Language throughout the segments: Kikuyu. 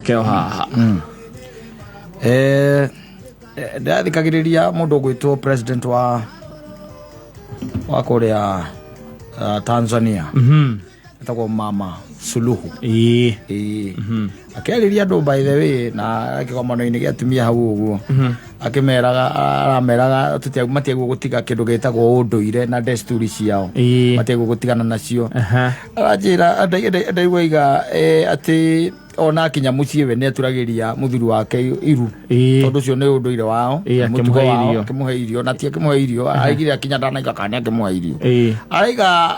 Keo haha. Ndĩrathikagĩrĩria mũndũ ũgwĩtwo president wa kũrĩa Tanzania, etagwo Mama Suluhu. Ĩĩ. Akĩarĩria andũ, by the way, na kĩgomano-inĩ gĩa atumia hau ũguo, akĩmeraga, arameraga matiagwo gũtiga kĩndũ gĩtagwo ũndũire na desturi ciao. Matiagwo gũtigana nacio. Aranjĩra ndaigua iga atĩ ona akinya mũciĩ we nĩ aturagĩria mũthuri wake iru, tondũ ũcio nĩ ũndũire wao. Mũtugo akĩmũhe wao. Irio. Akĩmũhe irio, na ti akĩmũhe irio, araigire akinya ndanaiga kana nĩ akĩmũhe irio. Araiga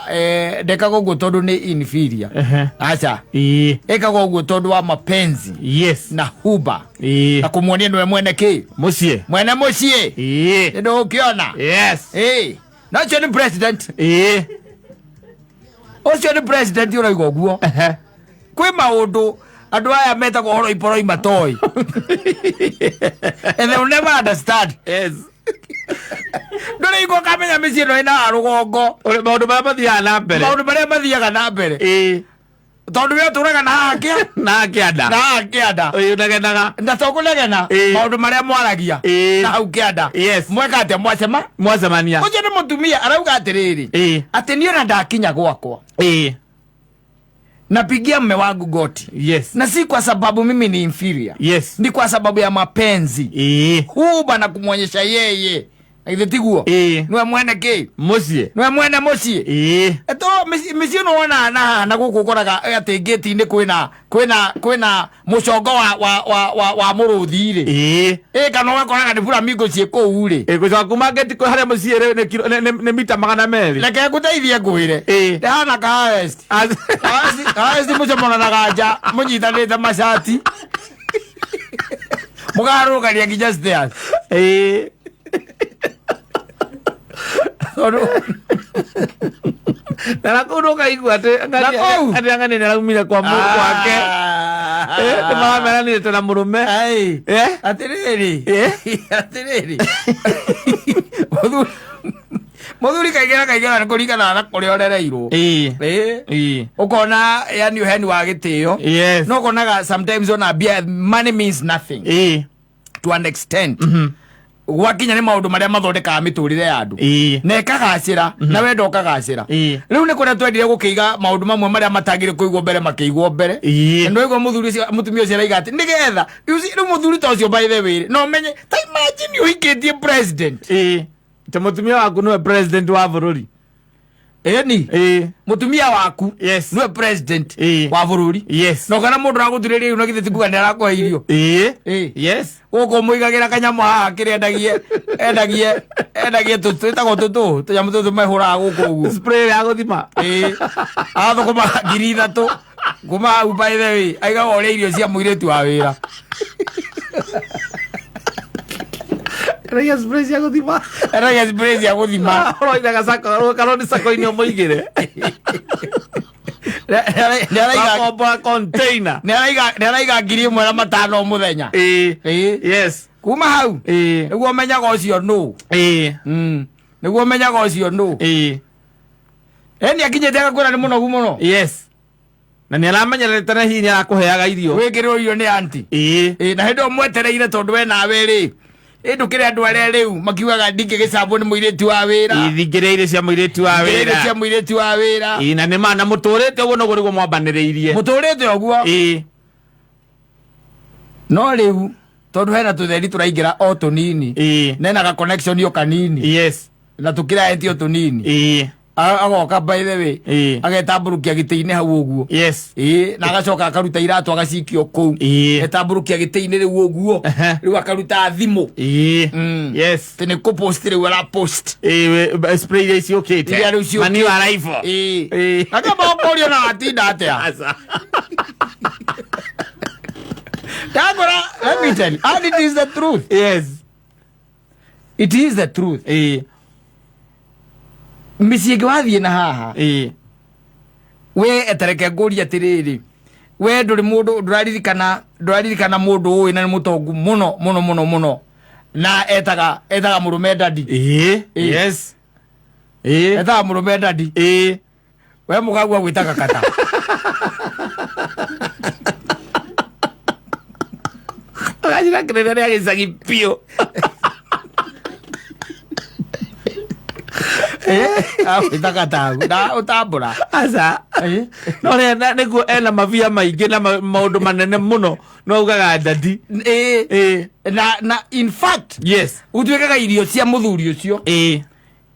ndekaga ũguo tondũ nĩ inferior. Aca, ĩkaga ũguo tondũ wa mapenzi na huba na kũmuonia nĩwe mwene kĩ mũciĩ. Mwene mũciĩ. Nĩ ndũgũkĩona. Ĩĩ, na ũcio nĩ president. Ũcio nĩ president ũrauga ũguo. Kwĩ maũndũ andũ aya metagwo horoi poroi matoĩ, and they will never understand. Ndũrĩ igua ũkamenya mĩciĩ ĩno ĩna rũgongo. Maũndũ marĩa mathiaga na mbere. Maũndũ marĩa mathiaga na mbere, tondũ we ũtũraga na haha kĩa na kĩanda. Na haha kĩanda. Ũnegenaga. Na to kũnegena. Maũndũ marĩa mwaragia na hau kĩanda. Mweka atĩa mwacema? Mwacemania. Ũcio nĩ mũtumia arauga atĩrĩrĩ, atĩ niĩ ona ndakinya gwakwa, napigia mme wangu goti, na si kwa sababu mimi ni inferior, ni kwa sababu ya mapenzi, huba na kumwonyesha yeye na ithe tiguo niwe mwene kĩ mũciĩ. Niwe mwene mũciĩ. Eto mĩciĩ ĩno wona na haha na gũkũ ũkoraga atĩ ngĩti-inĩ kwĩna mũcongo wa mũrũthi rĩ. Ĩ, kana ũgakoraga nĩ flamingo ciĩ kũu rĩ. Gũcoka kuma ngĩti kwĩ harĩa mũciĩ rĩ nĩ mita 200. Reke ngũteithie ngwĩre. Ndĩhana ka harvest. Harvest mũcemananaga nja mũnyitanĩte macati, mũkaharũrũkania nginya stairs. Tondũ Na nakũu ndũkaigua atĩ Na kũu? atĩ ang'ani nĩ araumire kwa gwake. Nĩ marameranĩte na mũrũme. Ai. Atĩrĩrĩ. Atĩrĩrĩ, mũthuri kaingĩ na kaingĩ na nĩ kũringana na kũrĩa ũrereirwo. Ũkona yani ũheani wa gĩtĩo. No ũkonaga sometimes ona mbia, money means nothing to an extent gwakinya nĩ maũndũ marĩa mathondekaga mĩtũrĩre ya andũ na ĩkagacĩra na wenda ũkagacĩra. Rĩu nĩ kũrĩa twendire gũkĩiga maũndũ mamwe marĩa matagĩrĩ kũigwo mbere makĩigwo mbere. Na nĩwaigua mũthuri ũcio, mũtumia ũcio araiga atĩ nĩgetha, you see, rĩu mũthuri ta ũcio, by the way, no menye, ta imagine ũhikĩtie president. Ta mũtumia waku nĩwe president wa bũrũri. Ĩni. Mũtumia waku nĩwe president wa bũrũri. Na kana mũndũ aragũturĩria iru na githĩ ti kuga nĩ arakũhe irio? Gũkũ mũigagĩra kanyamũ haha kĩrĩa endagie twĩtagwo tũtũ tũnyamũ tũtũ mehũraga gũkũ ũguo. Spray ya gũthima. Ĩĩ, agathũkũma 3,000 kuma hau, by the way, aigaga ũrĩa irio cia mũirĩtu wa wĩra. Endagia spray cia gũthima. Endagia spray cia gũthima. Ũroiga gacako karoni sako-inĩ ũmũigĩre. Nĩ araiga Wakombora container. Nĩ araiga 1,500 o mũthenya. Ĩĩ. Kuma hau nĩguo ũmenyaga ũcio nũ. Nĩguo ũmenyaga ũcio nũ. Ĩni akinyĩte agakwĩra nĩ mũnogu mũno. Yes, na nĩ aramenyerete na hihi nĩ arakũheaga irio. Wĩkĩrĩrwo irio nĩ anti. Ĩĩ, na hĩndĩ ĩyo mwetereire tondũ we nawe rĩ, ĩ ndũkĩrĩ andũ arĩa rĩu makiugaga ndingĩgĩcambwo nĩ mũirĩtu wa wĩra. Ithingĩrĩa irio cia mũirĩtu wa Irio wĩra. cia mũirĩtu wa wĩra. Na nĩ ma na mũtũrĩte ũguo noguo nĩguo mwambanĩrĩirie. Mũtũrĩte ũguo. No rĩu tondũ hena tũtheri tũraingĩra o tũnini, nena ga connection o kanini, na tũkĩraeti o tũnini, agoka, by the way, agetambũrũkia gĩtĩ-inĩ hau ũguo. Ĩĩ, na agacoka akaruta iratũ agacikio kũu. Etambũrũkia gĩtĩ-inĩ rĩu ũguo. Rĩu akaruta thimũ. Atĩ nĩ kũpost rĩu arapost. Spray iria ciũkĩte. Iria rĩu ciũkĩte. Mani wa rifle. Ĩĩ. Akamba ũkũrio na watinda atĩa? Aca. Ndakora, let me tell you, and it is the truth. It is the truth. Mĩciĩ ĩngĩ wathiĩ na haha, we etereke ngũrie atĩrĩrĩ, we ndũrĩ mũndũ ndũraririkana mũndũ ũĩ na nĩ mũtongu mũno mũno mũno mũno na etaga mũrũme daddy? Etaga mũrũme daddy. We mũkagua gwĩtaga kata. Ũgacira kĩrĩra rĩa gĩcagi biũ. Agwĩta gatagu na ũtambũra. Aca. Eh? No rĩa nĩguo ena mabia maingĩ na maũndũ manene mũno no augaga daddy. Ĩĩ. Ĩĩ. Na in fact Yes. gũtuĩkaga irio cia mũthuri ũcio Ĩĩ.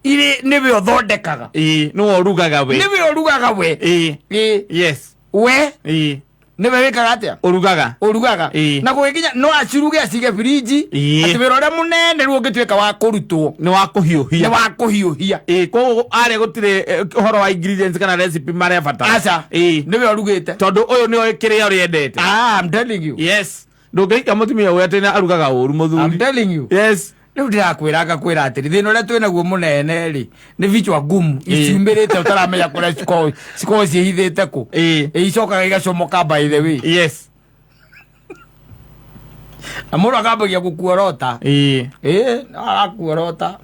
irĩ nĩwe ũthondekaga. Ĩĩ. Nĩwe ũrugaga we. Nĩwe ũrugaga we. Ĩĩ. Ĩĩ. Yes. We Ĩĩ. nĩwe wĩkaga atĩa? Ũrugaga. Ũrugaga. Ĩĩ. Na gũgĩkinya no aciruge acige birinji. Ĩĩ. Atĩ wĩra ũrĩa mũnene rĩu ũngĩtuĩka wa kũrutwo Nĩ wa kũhiũhia. nĩ wa kũhiũhia. Ĩĩ, koguo arĩa gũtirĩ ũhoro wa ingredients kana recipe marebatara. Aca. Ĩĩ. Nĩwe ũrugĩte. Tondũ ũyũ nĩoĩ kĩrĩa ũrĩa endete. Ah, I'm telling you. Yes. Ndũngĩhika mũtumia ũyũ atĩ arugaga ũru I'm mũthuri. telling you. Yes. Rĩu ndĩrakwĩra ngakwĩra atĩrĩ thĩna ũrĩa twĩ naguo mũnene rĩ nĩ vichwa ngumu Ĩĩ. iciumĩrĩte ũtaramenya kũrĩa cikoragwo ciĩhithĩte kũ. Ĩĩ. Ĩ, icokaga igacomoka by the way. Yes. Na mũndũ akambagia gũkuorota. Ĩĩ. Ĩĩ, no arakuorota.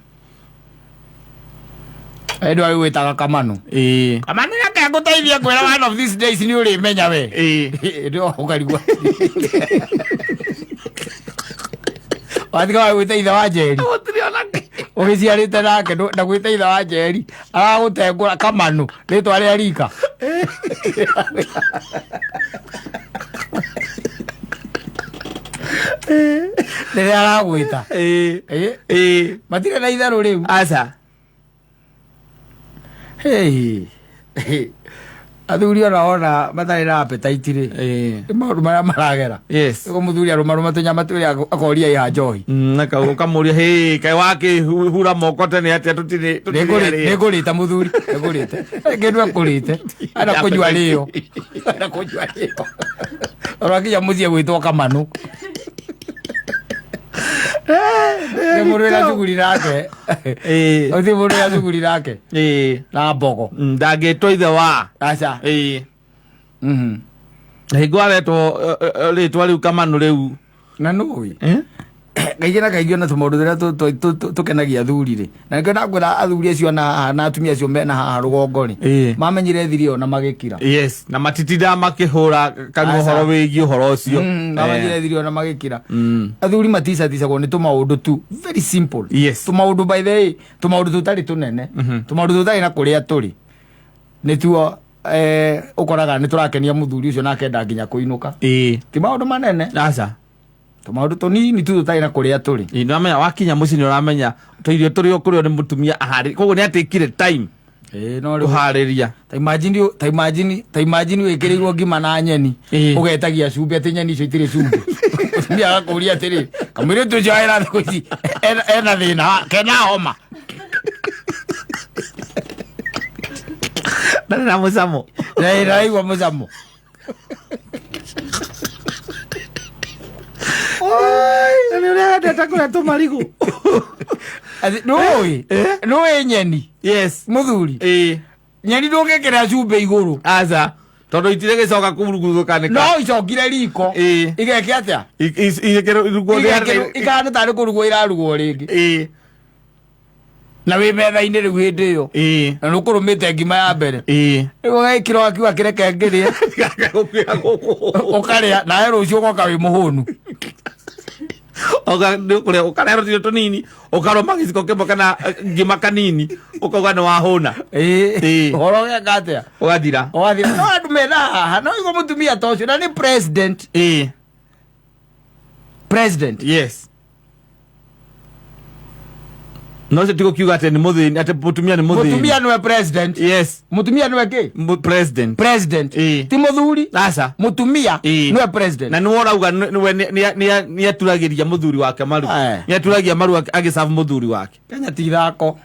Ĩndũ agĩgwĩtaga Kamanu. Ĩĩ. Kamanu reke ngũteithie ngwĩra one of these days nĩ ũrĩmenya we. Ĩĩ. Ĩndĩ ũkarigwo. Watiga wagwĩta ithe wa Njeri. Gũtirĩ ona kĩ. Ũgĩciarĩte nake na gwĩta ithe wa Njeri aragũtengũra Kamanu rĩtwa rĩa rika. Rĩrĩa aragwĩta. Ĩĩ. Ĩĩ. Ĩĩ. Matirĩ na itherũ rĩu. Aca. Hey. Athuri ona wona matarĩ na appetite rĩ. Ĩĩ. Nĩ maũndũ marĩa maragera. Yes. Nĩguo mũthuri arũmarũma tũnyama twĩrĩ akoria ĩha njohi. Na ũkamũria hĩ kaĩ wakĩhura moko tene atĩa tũtirĩ tũtirĩ Nĩngũrĩte mũthuri, nĩngũrĩte. Kĩndũ ekũrĩte. Ana kũnyua rĩo. Ana kũnyua rĩo. Ora kinya mũciĩ gwĩtwo Kamanu. Nĩ mũndũ wĩna cuguri nake. Ĩĩ. Ũthiĩ mũndũ wĩna cuguri nake. Ĩĩ. Na mbogo. Ndangĩtwo ithe wa. Aca. Ĩĩ. Mhm. Na hingo aretwo rĩtwa rĩu Kamanu rĩu. Na nũĩ. Eh? Kaingĩ na kaingĩ ona tũmaũndũ tũrĩa tũkenagia athuri rĩ. Na nĩkĩo ndakwĩra athuri acio na haha na atumia acio mena haha rũgongo rĩ. Ĩĩ. Mamenyire thiri ĩyo na magĩkira. Yes, na matitindaga makĩhũra kanua Aca. ũhoro wĩgiĩ ũhoro ũcio. Mamenyire thiri ĩyo na magĩkira. Mm. Athuri maticaticagwo nĩ tũmaũndũ tu very simple. Yes. Tũmaũndũ by the way, tũmaũndũ tũtarĩ tũnene. Tũmaũndũ tũtarĩ na kũrĩa tũrĩ. Nĩtuo ũkoraga nĩ tũrakenia mũthuri ũcio na akenda nginya kũinũka. Ĩĩ. Ti maũndũ manene. Aca. Tũmaũndũ tũnini tu tũtarĩ na kũrĩa tũrĩ. Ĩĩ, nĩwamenya wakinya mũciĩ nĩ ũramenya tũirio tũrĩa ũkũrĩo nĩ mũtumia aharĩ koguo nĩ atĩkire time Ĩĩ no rĩu kũharĩria. ta imagine ta imagine ta imagine wĩkĩrĩirwo ngima na nyeni Ĩĩ. ũgetagia cumbĩ atĩ nyeni icio itirĩ cumbĩ. Mũtumia agakũria atĩrĩ kamũirĩtu ũcio wĩra thikũ ici ena thĩna kena homa. Ndarĩ na mũcamo. Na ĩraigua mũcamo. Na nĩ ũrĩa wendete kũrĩa tũmarigũ. Atĩ nĩũĩ nĩũĩ nyeni Yes. mũthuri Ĩĩ. nyeni ndũngĩkĩra cumbĩ igũrũ. Aca. Tondũ itirĩ gĩcoka kũruguthũkanĩka. No icokire riko Ĩĩ. igeke atĩa? Irugwo Ikahana tarĩ kũrugwo irarugwo rĩngĩ. Ĩĩ. Na wĩ metha-inĩ rĩu hĩndĩ ĩyo. Ĩĩ. Na nĩũkũrũmĩte ngima ya mbere. Ĩĩ. Rĩu ũgekĩra wakiuga kĩreke ngĩrĩe. Ũkarĩa nawe rũciũ ũgoka wĩ mũhũnu. Ũkarĩa rũtiro tũnini ũkarũma gĩciko kĩmwe kana ngima kanini ũkauga nĩ wahũna. Ĩĩ. Ĩĩ. Ũhoro ũgeka atĩa? Ũgathira. Ũgathira. No andũ mena haha no igua mũtumia ta ũcio na nĩ president. Ĩĩ. President. Yes. No ũcio ti gũkiuga atĩ nĩ mũthĩni atĩ mũtumia nĩ mũthĩni. Mũtumia nĩwe president. Yes. Mũtumia nĩwe kĩ? President. President. Ĩĩ. Ti mũthuri. Aca. Mũtumia Ĩĩ. nĩwe president. Na nĩwe ũrauga nĩwe nĩ aturagĩria mũthuri wake maru. Aye. Nĩ aturagia maru agĩcabu mũthuri wake. Kenya ti ithako.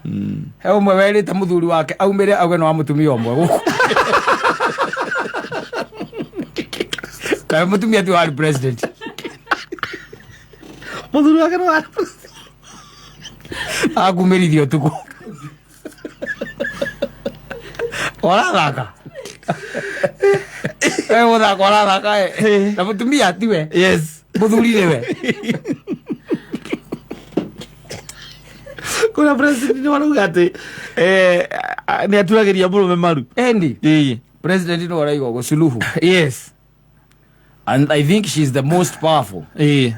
He ũmwe werĩte mũthuri wake aumĩre auge nĩ wa mũtumia ũmwe gũkũ. Kaĩ mũtumia ti warĩ president. Mũthuri wake nĩ wa Akumĩrithia ũtukũ. Ũrathaka. We gũthaka ũrathaka ĩ. Na mũtumia tiwe. Yes. Mũthuri nĩwe. Kuna president nĩ warauga atĩ nĩ aturagĩria mũrũme maru. Endi. Ĩĩ. President nĩwe ũraiga ũguo Suluhu. Yes. And I think she's the most powerful. Ĩĩ.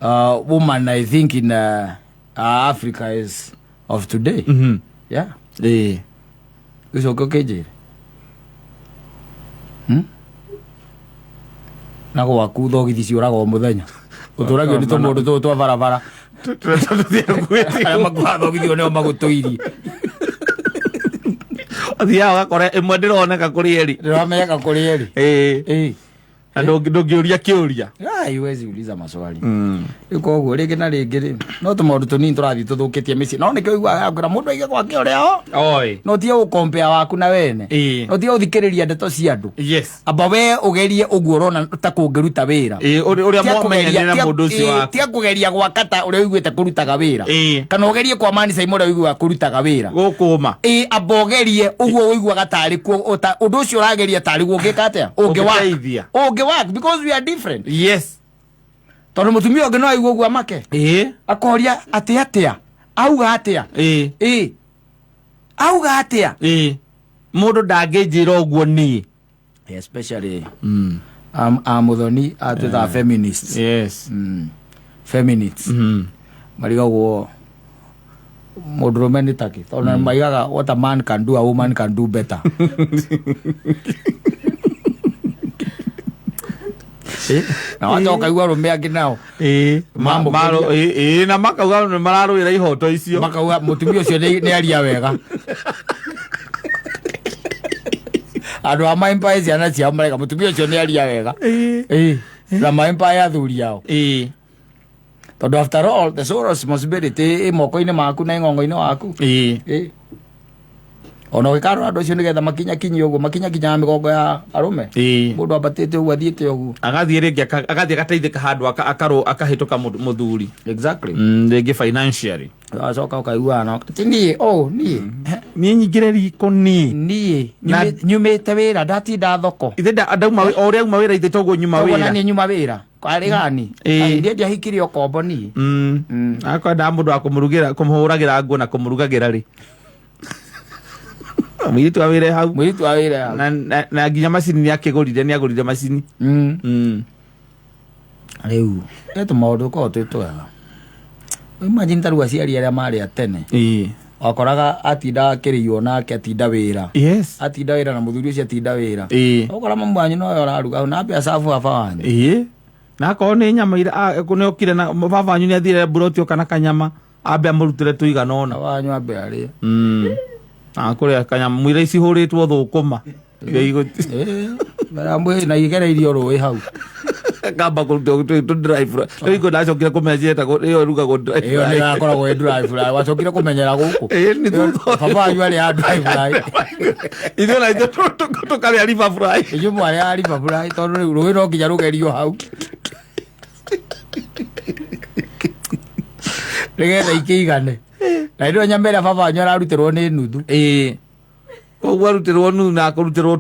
woman I think in Africa is of today. Yeah. Ĩĩ. Ũcoke ũkĩnjĩre. Na gwaku thogithi ciũraga o mũthenya. Ũtũragio nĩ tũmũndũ tũtũ twa barabara. Arĩa makuaga thogithi o nĩo magũtũirie. Ũthiaga ũgakora ĩmwe ndĩroneka kũrĩ erĩ. Ndĩramenyeka kũrĩ erĩ. Ĩĩ. Ĩĩ. Na ndũngĩũria kĩũria. Ai, huwezi uliza maswali. Rĩu koguo rĩngĩ na rĩngĩ rĩ no tũmaũndũ tũnini tũrathiĩ tũthũkĩtie mĩciĩ, no nĩkĩo ũiguaga kwĩra mũndũ aige gwake ũrĩa o Oi. no tige gũkompea waku na wene, Ĩĩ. no tige gũthikĩrĩria ndeto cia andũ. Yes. Amba we ũgerie ũguo ũrona ta kũngĩruta wĩra. Ĩĩ, ũrĩa Tia mwamenyanire na kũgeria- mũndũ ũcio ĩĩ, waku. tia kũgeria gwaka ta ũrĩa ũiguĩte kũrutaga wĩra. Ĩĩ. Kana ũgerie kwa manisa imwe ũrĩa ũiguaga kũrutaga wĩra. Gũkũma. Ĩĩ, amba ũgerie ũguo ũiguaga tarĩ kuo ũndũ ũcio ũrageria tarĩ guo ũngĩka atĩa, ũngĩ work. Ũngĩteithia. Ũngĩ work because we are different. Yes. Tondũ mũtumia ũngĩ no aigue ũguo amake. Ĩĩ. Akoria atĩ atĩa, auga atĩa. Ĩĩ. Ĩĩ, auga atĩa. Ĩĩ. Mũndũ ndangĩnjĩra ũguo niĩ. Especially amuthoni atwĩtaga feminists. Yes. Feminists marigagwo mũndũrũme nĩ takĩ, tondũ maigaga what a man can do, a woman can do better. Na wacoka igua arũme angĩ nao Ĩĩ. Mamũkĩria. Ĩĩ, na makauga nĩ mararũĩra ihoto icio. Makauga mũtumia ũcio nĩ aria wega. Andũ a maĩmpaĩ ciana ciao marega mũtumia ũcio nĩ aria wega. Ĩĩ. Ĩĩ, na maĩmpaĩ athuri ao. Ĩĩ. Tondũ after all the sole responsibility ĩ moko-inĩ maku na ĩng'ong'o-inĩ waku. Ĩĩ. Ĩĩ. Ona ũgĩkarora andũ acio nĩgetha makinyakinyie ũguo, makinyakinyaga mĩgongo ya arũme. Ĩĩ. Mũndũ ambatĩte ũguo athiĩte ũguo. Agathiĩ rĩngĩ agathiĩ agateithĩka handũ akahĩtũka mũthuri. Exactly. Rĩngĩ financially. Wacoka ũkaiguana nao ti niĩ, oh niĩ. Niĩ nyingĩre riko niĩ. Niĩ Na- nyumĩte wĩra, ndatinda thoko. Ithe ndauma o ũrĩa auma wĩra ithe toguo nyuma Koguo na wĩra. niĩ nyuma wĩra kwarĩ gani. Ĩĩ. Niĩ ndiahikirie ũkombo niĩ. Akwenda mũndũ wa kũmũrugĩra, kũmũhũragĩra nguo na kũmũrugagĩra rĩ. Mũirĩtu wa wĩra hau. Mũirĩtu wa wĩra hau. Na nginya macini nĩ akĩgũrire, nĩ agũrire macini. Rĩu nĩ tũmaũndũ tũkoragwo twĩ twega. Imagine ta rĩu aciari arĩa marĩ a tene. Ĩĩ. Wakoraga atinda akĩrĩio nake atinda wĩra. Yes. Atinda wĩra na mũthuri ũcio atinda wĩra. Ĩĩ. Ũkora mamu wanyu nowe ũraruga na ambe acabu baba wanyu. Ĩĩ. Na akorwo nĩ nyama ira nĩ okire na baba wanyu nĩ athire mburoti oka na kanyama ambe amũrutĩre tũigana ũna. Baba wanyu ambe arĩe. Akũrĩa kanyama mwĩra icihũrĩtwo thũkũma. Iria Ĩĩ. Mbere na igereirio rũĩ hau. Kamba kũruta tũ dry fry. Rĩu iko ndacokire kũmenya cietagwo ĩyo ĩrugagwo dry Ĩyo nĩ fry. yakoragwo ĩ dry fry. Wacokire kũmenyera gũkũ. Ĩĩ, nĩ thutha. Baba wanyu arĩ a dry fry. Ithuĩ na ithuĩ tũkarĩa river fry. Inyuĩ mwarĩ a river fry tondũ rĩu rũĩ no nginya rũgerio hau. Nĩgetha ikĩigane. Na hĩndĩ ĩyo nyama ĩrĩa baba wanyu ararutĩrwo nĩ nuthu. Ĩĩ. Koguo arutĩrwo nuthu na akũrutĩrwo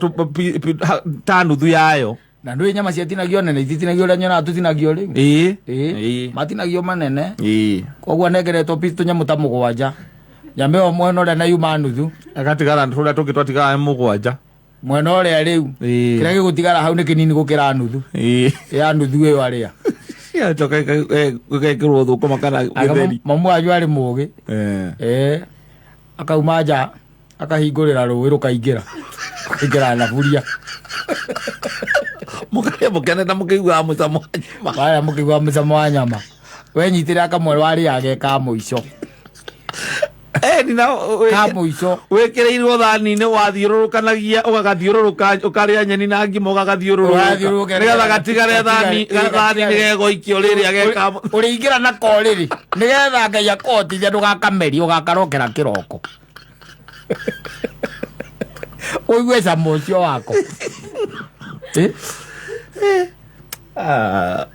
ta nuthu yayo. Na ndũĩ nyama ciatinagio nene, ititinagio ũrĩa nyonaga tũtinagio rĩu. Ĩĩ. Ĩĩ. Ĩĩ. Matinagio manene. Ĩĩ. Koguo anengeretwo piece tũnyamũ ta mũgwanja. Nyama ĩyo mwena ũrĩa na yuma nuthu. Agatigara tũrĩa tũngĩ twatigara nĩ mũgwanja. Mwena ũrĩa rĩu. Ĩĩ. Kĩrĩa gĩgũtigara hau nĩ kĩnini gũkĩra nuthu. Ĩĩ. Ya nuthu ĩyo arĩa. Yacoka ĩgekĩrwo thũkũma kana gĩtheri. Mamu wanyu arĩ mũgĩ. Ĩĩ. Ĩĩ. Akauma nja akahingũrĩra rũĩ rũkaingĩra. Rũkaingĩra thaburia. Mũkarĩa mũkenete mũkĩiguaga mũcamo wa nyama. Warĩa mũkĩigua mũcamo wa nyama. Wenyitĩra kamwe warĩage ka mũico. Ĩni na Ka mũico. wĩkĩrĩirwo thani-inĩ wathiũrũrũkanagia ũgagathiũrũrũka ũkarĩa nyeni na ngima ũgagathiũrũrũka Ũgathiũrũrũka nĩgetha gatigare thani-inĩ gegoikio rĩrĩa geka Ũrĩingĩra nako rĩrĩ nĩgetha Ngai akũhotithia ndũgakamerie ũgakarokera kĩroko. Ũigue cama ũcio wako.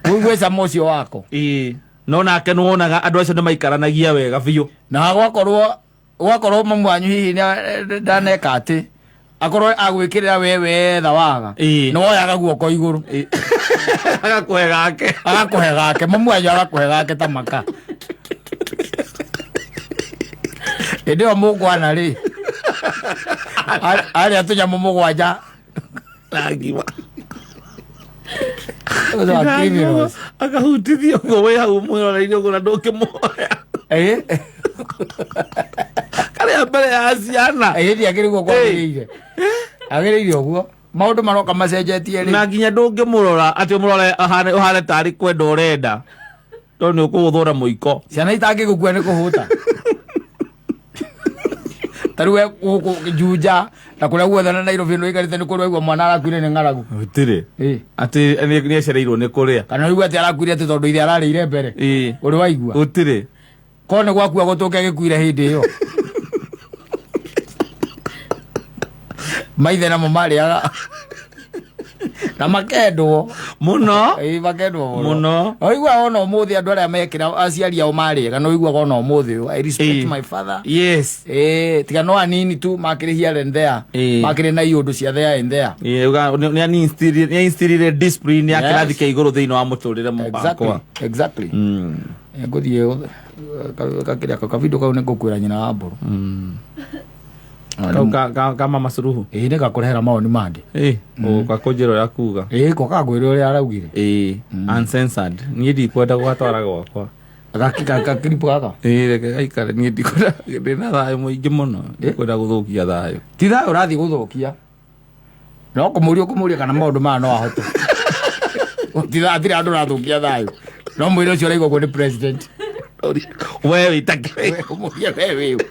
Ũigue cama ũcio wako. Ĩĩ. No nake nĩwonaga andũ acio nĩmaikaranagia wega biũ. Na gwakorwo mamu wanyu hihi ndaneka atĩ akorwo agwĩkĩrĩra we wetha waga. Ĩĩ. Nĩ woyaga guoko igũrũ. Agakũhe gake. Agakũhe gake, mamu wanyu agakũhe gake ta maka. Hĩndĩ ĩyo mũkwana rĩ, arĩa tũnyamũ mũgwanja Na ngima. Ũcio wa criminals. Akahutithio ũguo wĩ hau mwĩroreire ũguo na ndũngĩmuoya. Karĩa mbere ya ciana. Ndiagĩrĩire ũguo kwagĩrĩire, agĩrĩire ũguo maũndũ maroka macenjetie rĩ. Na nginya ndũngĩmũrora atĩ ũmũrore ũhane tarĩ kwenda ũrenda, tondũ nĩ ũkũgũthwo na mũiko. Ciana itangĩgũkua nĩ kũhũta. Ta rĩu we gũkũ Juja na kũrĩa guothe na Nairobi nĩ ũikarĩte nĩ kũrĩa waigua mwana arakuire nĩ ng'aragu? Gũtirĩ. Atĩ nĩ acereirwo nĩ kũrĩa? Kana ũigua atĩ arakuire atĩ tondũ ithe ararĩire mbere? Ũrĩ waigua? Gũtirĩ. Korwo nĩ gwakua gũtũke gĩkuire hĩndĩ ĩyo maithe namo marĩaga na makendwo. Mũno. Ĩĩ, makendwo mũno. Mũno. Ũiguaga ona ũmũthĩ andũ arĩa mekĩra aciari ao marĩega no ũiguaga ona ũmũthĩ ũyũ, I respect my father. Ĩĩ, tiga no anini tu makĩrĩ here and there. Makĩrĩ na iũndũ cia there and there. Nĩ instilire discipline ya kĩrathi kĩa igũrũ thĩinĩ wa mũtũrĩre wakwa. Exactly. Ngũthiĩ kakĩrĩa kabindo kau nĩ ngũkwĩra nyina wa mbũrũ. Kau ka Mama Suluhu? Ĩĩ, nĩ gakũrehera mawoni mangĩ. Ũka kũnjĩra ũrĩa kuga. Ĩĩ, ko kangwĩra ũrĩa araugire. Ĩĩ, uncensored. Niĩ ndikwenda gũgatwara gwakwa. Gakiripu gaka. Ĩĩ, reke gaikare. Niĩ ndikwenda, ndĩna thayũ mũingĩ mũno, ndikwenda gũthũkia thayũ. Ti thayũ ũrathiĩ gũthũkia, no kũmũria ũkũmũria kana maũndũ maya no ahote. Ti thayũ, hatirĩ handũ ũrathũkia thayũ, no mwĩre ũcio ũraigua ũguo nĩ president. We wĩtake. We ũmũrie we wĩ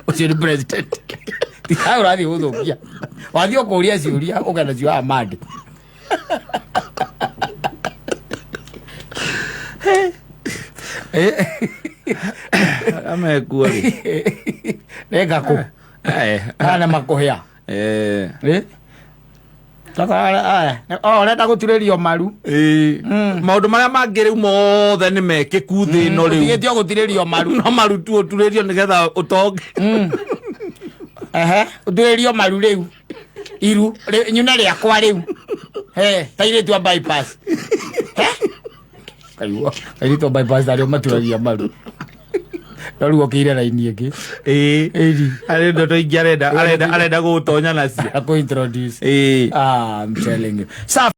ũcio nĩ president. Ti thayũ ũrathiĩ gũthũkia, wathiĩ ũkũria ciũria ũkenda cio amande. Amekuo rĩ? Nĩ ngakũ kana makũhĩa. Oh, ũrenda gũturĩrio maru? Ĩĩ. Maũndũ marĩa mangĩ rĩu mothe nĩ mekĩku thĩ ĩno rĩu. Ũtigĩtio gũturĩrio maru. No maru tu ũturĩrio nĩgetha ũtonge. Ehe, ũturĩrio maru rĩu iru nyune rĩakwa rĩu he tairĩtu a bypass. He? Kaigua airĩtu a bypass arĩa maturagia maru, no rĩu okĩire raini ĩngĩ. Ĩĩ. Ĩri. Arĩ ndoto ingĩ arenda gũgũtonya nacio. Akũ introduce. Ĩĩ. Ah, I'm telling you. Safi.